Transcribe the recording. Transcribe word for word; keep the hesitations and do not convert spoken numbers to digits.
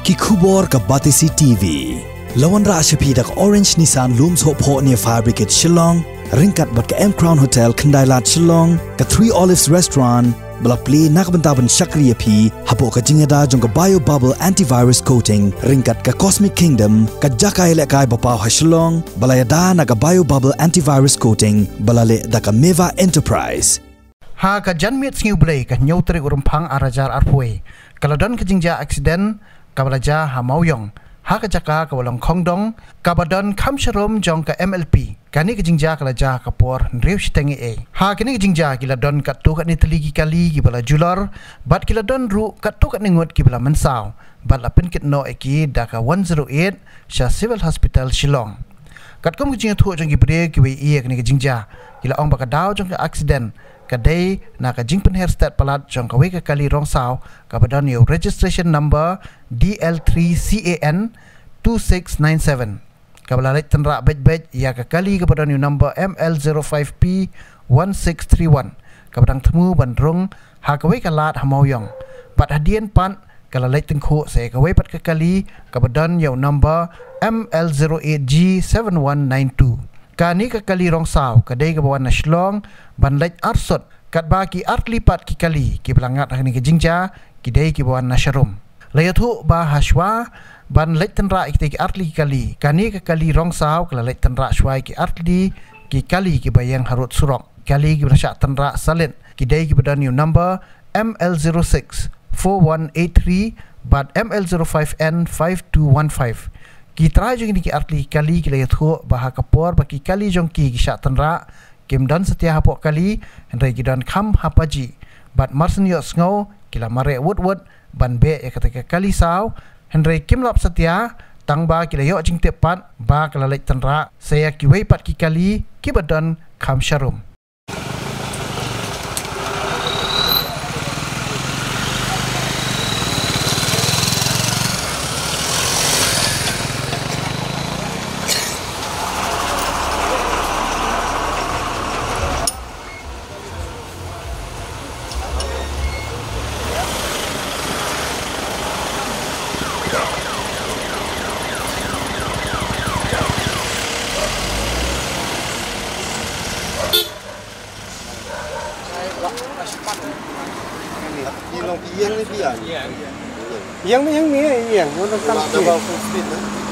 Ki khubor ka Batesi T V. La wanrah sha phi da ka Orange Nissan Lum Sohphoh near Fire Brigade Shillong, ryngkat bad ka M Crown Hotel Khyndailad Shillong, ka Three Olives Restaurant, ba la plie na ka bynta ban shakri ïa phi hapoh ka jingïada jong ka Bio Bubble Antivirus Coating ryngkat ka Cosmic Kingdom, ka jaka ïalehkai ba paw ha Shillong, ba la ïada na ka Bio Bubble Antivirus Coating ba la leh da ka Meva Enterprise. Ha ka janmiet Sngi U Blei ka hynñiew tarik u Rymphang ar hajar arphew wei, ka la don ka jingjia aksiden kaba la jia ha Mawïong, ha ka jaka kaba long khongdong kaba don kham sharum jong ka M L P. Kane ka jingjia ka la jia ha ka por hynriew shiteng eiei. Ha kane ka jingjia ki la don katto katne tylli ki kali kiba la julor, bad ki la don ruh katto katne ngut kiba la mynsaw, bad la pynkit noh ïa ki da ka one zero eight sha Civil Hospital Shillong. Katkum ka jingïathuh jong ki briew kiba ïohi ïa kane ka jingjia, ki la ong ba ka daw jong ka aksiden ka dei na ka jingpynher stet palat jong kawei ka kali rong saw kaba don ïa u registration number D L three C A N two six nine seven, kaba la leit tynrah beit beit ïa ka kali kaba don ïa u number M L zero five P one six three one, kaba dang thmu ban rung ha kawei ka lad ha Mawïong. Bad hadien pat ka la leit tyngkhuh sa ïa kawei pat ka kali kaba don ïa u number M L zero eight G seven one nine two. Kane ka kali rong saw ka dei kaba wan na Shillong ban leit arsut, katba ki artylli pat ki kali kiba la ngat ha kane ka jingjia ki dei kiba wan na sharum. La ïathuh ba ha shuwa ban leit tynrah ïa kitei ki artylli ki kali, kane ka kali rong saw ka la leit tynrah shuwa ïa ki artylli ki kali kiba ïeng harud surok. Kali kiba la shah tynrah salit ki dei kiba don ïa u number M L zero six four one eight three bad M L zero five N five two one five. Ki trai jong kine ki artylli ki kali ki la ïathuh ba ha ka por ba ki kali jong ki ki shah tynrah, kim don satia hapoh kali, hynrei ki don kham ha pajih. Bad marshen ïohsngew ki la mareh wut wut ban beh ïa kata ka kali saw, hynrei kim lap satia, tangba ki la ïoh jingtip pat ba ka la leit tynrah sa ïa kiwei pat ki kali kiba don kham sharum. Ïeng ni, ïeng ni, ïeng. Ïeng ni, ïeng ni, ïeng. Full speed, eh?